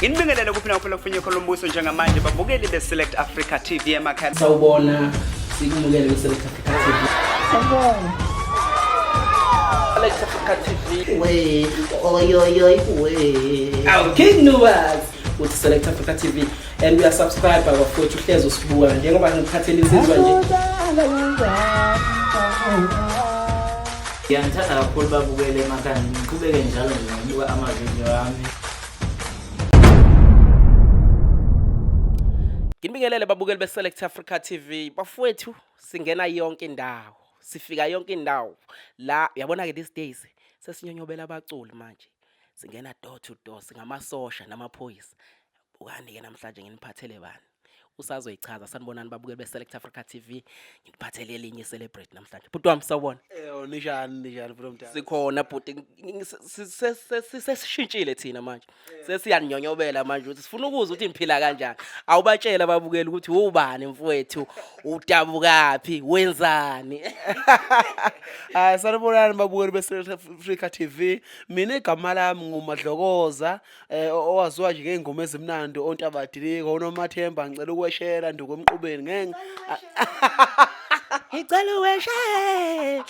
Nginibingelele kuphi nakuphela kufunye khona umbuso njengamanje babukeli be-Select Africa TV emakhaya. Sawubona, sikumukele kwi-Select Africa TV. Sawubona. Select Africa TV. We, oyoyoy, we. Awu King Nuwas uthi Select Africa TV and we are subscribe bafowethu uhlezi usibuka njengoba ngiphathele insizwa nje. Ngiyanithanda kakhulu babukele emakhaya ngiqhubeke njalo nje ngokubuka amavidiyo ami. Nginibingelele babukeli be-Select Africa TV. Bafowethu singena yonke indawo. Sifika yonke indawo. La uyabona ke these days sesinyonyobela abaculi manje. Singena door to door singamasosha namaphoyisa. Bukani-ke namhlanje nginiphathele bani. Usazoyichaza sanibonani babukeli be-Select Africa TV. Nginiphathele elinye celebrate namhlanje. Bhuti wami sawubona. Eyo ninjani ninjani bhuti omdala? Sikhona bhuti sesishintshile thina manje. Sesiyaninyonyobela manje ukuthi sifuna ukuzwa ukuthi niphila kanjani. Awubatshela ababukeli ukuthi ubani mfowethu, udabukaphi, wenzani. Hayi sanibonani babukeli be-Select Africa TV. Mina igama lami nguMadlokoza owaziwa nje ngey'ngoma ezimnandi ontabadilika onomathemba ngicela ukweshela nduku emqubeni ngeke Ngicela uweshela.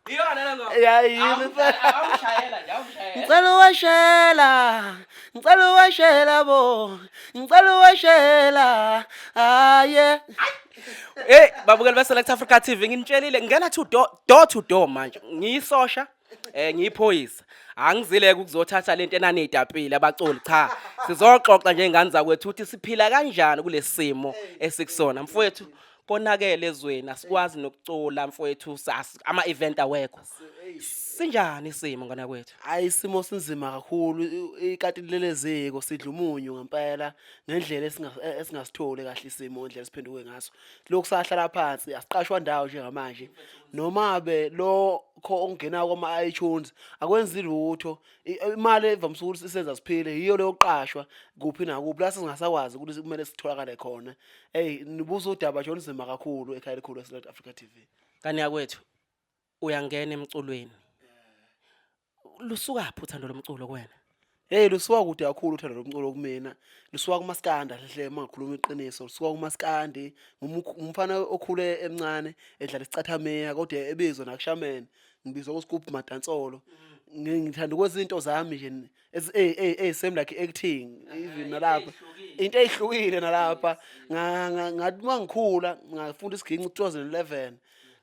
Iyona le ngoma. Ya, yimi phela. Awushayela nje, awushayela. Ngicela uweshela, ngicela uweshela bo, ngicela uweshela, aye. Hey, babukeli be-Select Africa TV nginitshelile ngingena to door, door to door manje. Ngiyisosha, ngiyiphoyisa. Angizileke ukuzothatha lento enaniyitapile abaculi cha. Sizoxoxa nje ngane zakwethu ukuthi siphila kanjani kulesimo esikusona. Mfowethu konakele ezweni asikwazi nokucula mfowethu ama event awekho. Sinjani isimo ngane kwethu? Hayi isimo sinzima kakhulu ikati leleziko sidla umunyu ngempela ngendlela esingasitholi kahle isimo ngendlela esiphenduke ngaso. Lokhu sahlala phansi asiqashwa ndawo njengamanje. Noma be lokho okungena kwama iTunes akwenzi lutho. Imali evamise ukuthi isenza siphile yiyo leyo qashwa kuphi nakuphi la singasakwazi ukuthi kumele sitholakale khona. Hey nibuza udaba nje olunzima kakhulu ekhaya elikhulu eSouth Africa TV. Ngane yakwethu uyangena emculweni. Lusukaphi uthando lomculo kuwena? Hey lusuka kude kakhulu uthando lomculo kumina. Lusuka kumaskandi hle uma ngikhuluma iqiniso, lusuka kumaskandi. Ngumfana okhule emncane edlala isicathamiya kodwa ebizwa nakushameni. Ngibizwa kuScoop Madansolo. Ngithanda ukwenza izinto zami nje same like acting even nalapha. Into ezihlukile nalapha. Ngathi uma ngikhula ngafunda isiginci 2011.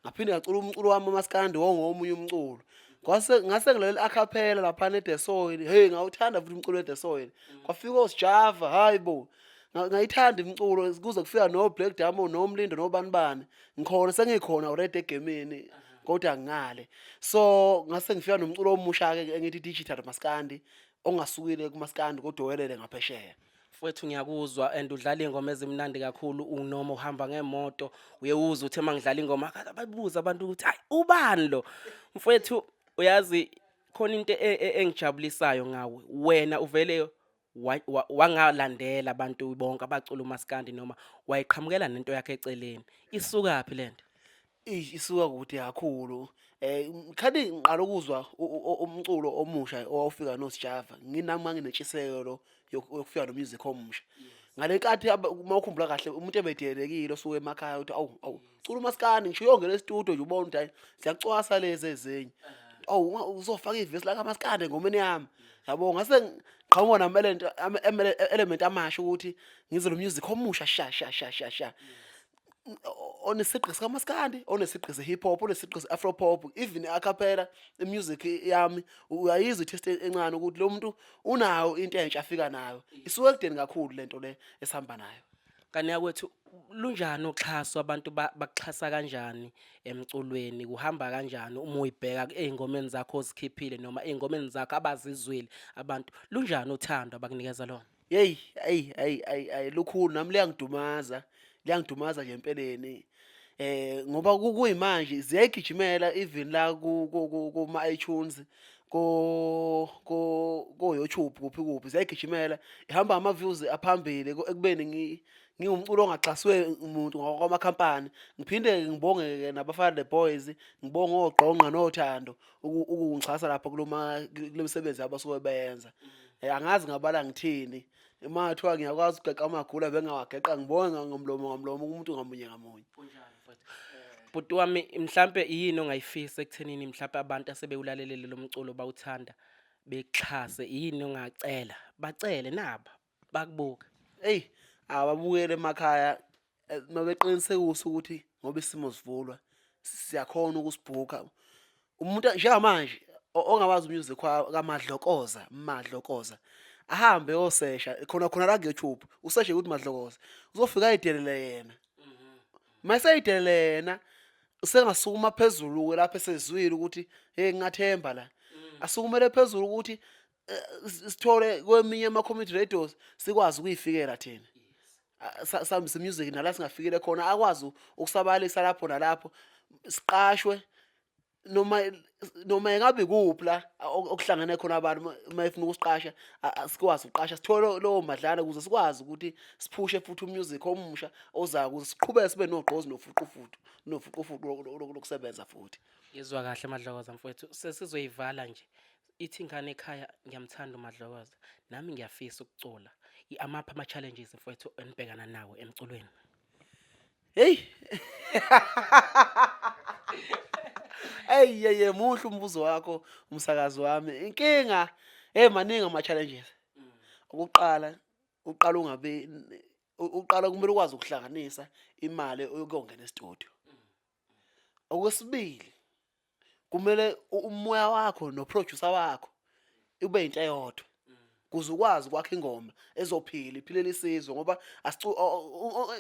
Ngaphinde ngacula umculo wami umaskandi wongomunye umculo. Kwase ngase ngilalela acapella lapha ne-The Soil. Hey ngawuthanda futhi umculo we-The Soil. Kwafika oSjava, hayi bo. Ngayithanda imiculo kuze kufika no Black Diamond noMlindo nobani bani. Ngikhona sengikhona already egemini kodwa ngale. So ngase ngifika nomculo omusha ke engithi digital maskandi ongasukile kumaskandi kodwa owelele ngaphesheya. Mfowethu ngiyakuzwa and udlala iy'ngoma ezimnandi kakhulu unoma uhamba ngemoto uye uzwe uthi uma ngidlala ingoma babuze abantu ukuthi hayi ubani lo mfowethu uyazi khona into engijabulisayo ngawe wena uvele wangalandela abantu bonke abacula umaskandi noma wayiqhamukela nento yakhe eceleni isukaphi lento? Isuka kude kakhulu. Khathi ngiqala ukuzwa umculo omusha owawufika noSjava, nginami nganginentshisekelo yokufika no-music omusha. Ngale nkathi uma ukhumbula kahle umuntu ebediyelekile osuke emakhaya uthi awu awu cula umaskandi ngisho uyongena e-studio nje ubone ukuthi hhayi ziyacwasa lezi ezinye. Awu uzofaka ivesi lakamaskandi engomeni yami. Yabo ngase ngiqhamuka nama-element amasha ukuthi ngize lo music omusha sha sha sha sha sha. Onesigqi sikamaskandi, onesigqi se-hip hop, onesigqi se-afro pop, even i-acapella music yami uyayizwa i-taste encane ukuthi lo muntu unayo into entsha afika nayo. Isuka ekudeni kakhulu lento le esihamba nayo. Ngane yakwethu lunjani uxhaso abantu bakuxhasa kanjani emculweni kuhamba kanjani uma uyibheka ey'ngomeni zakho ozikhiphile noma ey'ngomeni zakho abazizwile abantu lunjani uthando abakunikeza lona? Yeyi ayi ayi ayi ayi lukhulu nami liyangidumaza liyangidumaza nje empeleni ngoba kuyimanje ziyayigijimela even la kuma iTunes ko ko ko YouTube kuphi kuphi ziyayigijimela ihamba ama-views aphambili ekubeni ngiwumculo ongaxhaswe umuntu ngokwamakhampani. Ngiphinde ngibonge-ke nabafana The Boys, ngibonge oGqonqa noThando ukungixhasa lapho kule misebenzi abasuke beyenza. Angazi ngabala ngithini, uma ngathiwa ngiyakwazi ukugeqa amagula bengingawageqa ngibonge ngomlomo ngamlomo kumuntu ngamunye ngamunye. Bhuti wami mhlampe yini ongayifisa ekuthenini mhlampe abantu asebewulalelele lo mculo bawuthanda bekuxhase yini ongacela bacele naba bakubuka. Eyi ababukele emakhaya mabeqinisekisa ukuthi ngoba isimo sivulwa siyakhona ukusibhukha. Umuntu njengamanje ongawazi umusic kaMadlokoza, Madlokoza ahambe eyosesha khona khona la ku-YouTube useshe ukuthi Madlokoza uzofika ayidelele yena. Mayeseyidelele yena usengasukuma phezulu-ke lapho esezwile ukuthi hey ngingathemba la. Asukumele phezulu ukuthi sithole kweminye ama-community radios sikwazi ukuyifikela thina. Sihambise music nala singafikile khona akwazi ukusabalisa lapho nalapho siqashwe noma engabe ikuphi la okuhlangene khona abantu uma efuna ukusiqasha sikwazi ukuqasha sithole lowo madlana ukuze sikwazi ukuthi siphushe futhi umusic omusha ozayo ukuze siqhubeke sibe nogqozi nofuqufuqu nofuqufuqu lokusebenza futhi. Ngizwa kahle Madlokoza mfowethu, sesizoyivala nje. Ithi ingane ekhaya ngiyamthanda uMadlokoza, nami ngiyafisa ukucula. Amaphi ama-challenges mfowethu enibhekana nawo emculweni? Hey. Hey ye ye muhle umbuzo wakho umsakazi wami. Inkinga hey maningi ama challenges. Ukuqala uqala ungabe uqala kumele ukwazi ukuhlanganisa imali oyokongena e-studio. Okwesibili kumele umoya wakho no-producer wakho ube into eyodwa kuze ukwazi ukwakha ingoma ezophila iphilele isizwe ngoba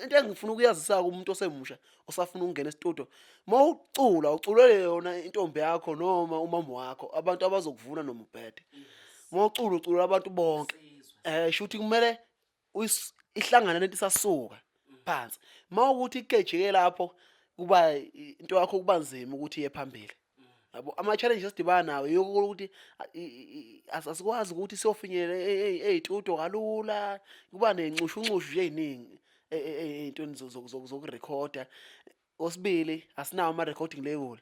into engifuna ukuyazisa kumuntu osemusha osafuna ukungena e-studio uma ucula uculele yona intombi yakho noma umama wakho abantu abazokuvuna noma ubhede. Uma ucula uculela abantu bonke, shuthi kumele ihlangane lento isasuka phansi. Uma ukuthi ikejeke lapho kuba into yakho kuba nzima ukuthi iye phambili. Yabo ama-challenge esidibana nawo yiko ukuthi asikwazi ukuthi siyofinyelela ey'tudio kalula, kuba ney'nxushunxushu nje ey'ningi ey'ntweni zokurekhoda. Okwesibili asinawo ama-recording label,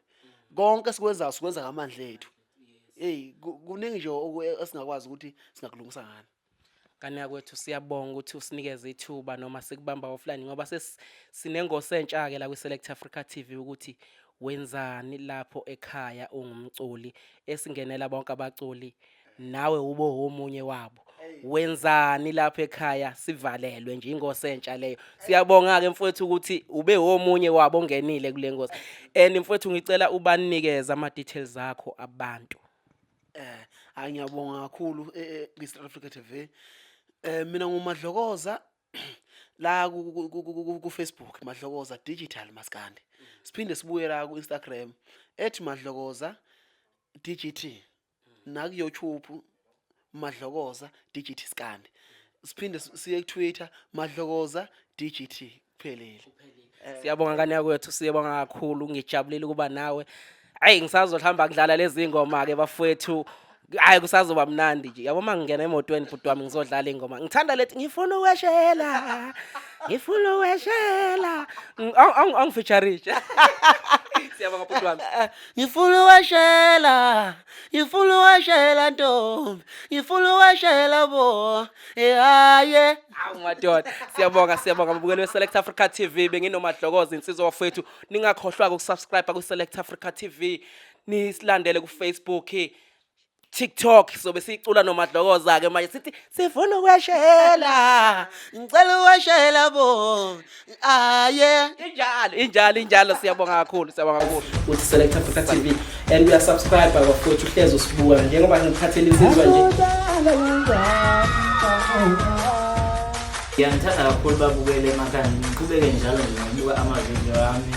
konke esikwenzayo sikwenza ngamandla ethu. Eyi kuningi nje esingakwazi ukuthi singakulungisa ngani. Ngane yakwethu siyabonga ukuthi usinikeze ithuba noma sikubamba offline ngoba sinengosi entsha-ke la kwi-Select Africa TV ukuthi wenzani lapho ekhaya ungumculi esingenela bonke abaculi nawe ube omunye wabo. Wenzani lapho ekhaya sivalelwe nje ingosi entsha leyo. Siyabonga-ke mfowethu ukuthi ube omunye wabo ongenile kule ngosi. And mfowethu ngicela ubanikeze ama-details akho abantu. Hayi ngiyabonga kakhulu kwi-South Africa TV. Mina nguMadlokoza la ku Facebook Madlokoza Digital Maskandi. Siphinde sibuye la ku Instagram @madlokoza DGT naku YouTube Madlokoza DGT Skandi. Siphinde siye ku Twitter Madlokoza DGT kuphelile. Siyabonga ngane yakwethu, siyabonga kakhulu, ngijabulile ukuba nawe. Hayi ngisazohamba ngidlala lezi ngoma ke bafowethu. Hayi kusazoba mnandi nje. Yabo mangingena emotweni bhuti wami ngizodlala ingoma. Ngithanda lethi ngifuna ukweshela. Ngifuna ukweshela. Angifeaturishe. Siyabonga bhuti wami. Ngifuna ukweshela, ngifuna ukweshela ntombi, ngifuna ukweshela bo. Haye. Awu madoda, siyabonga siyabonga mbukeli we-Select Africa TV benginoMadlokoza insizwa bafowethu. Ningakhohlwa ukusubscribe ku-Select Africa TV. Nisilandele ku-Facebook, TikTok sobe sicula noMadlokoza ke manje sithi sifuna ukweshela. Ngicela ukweshela bo. Aye. Injalo, injalo, injalo siyabonga kakhulu, siyabonga kakhulu. Uthi Select Africa TV and uya subscribe bafowethu uhlezi usibuka njengoba ngikuphathele insizwa nje. Ngiyanithanda kakhulu babukele emakhaya, ngiqhubeke njalo nje ngokubuka amavidiyo ami.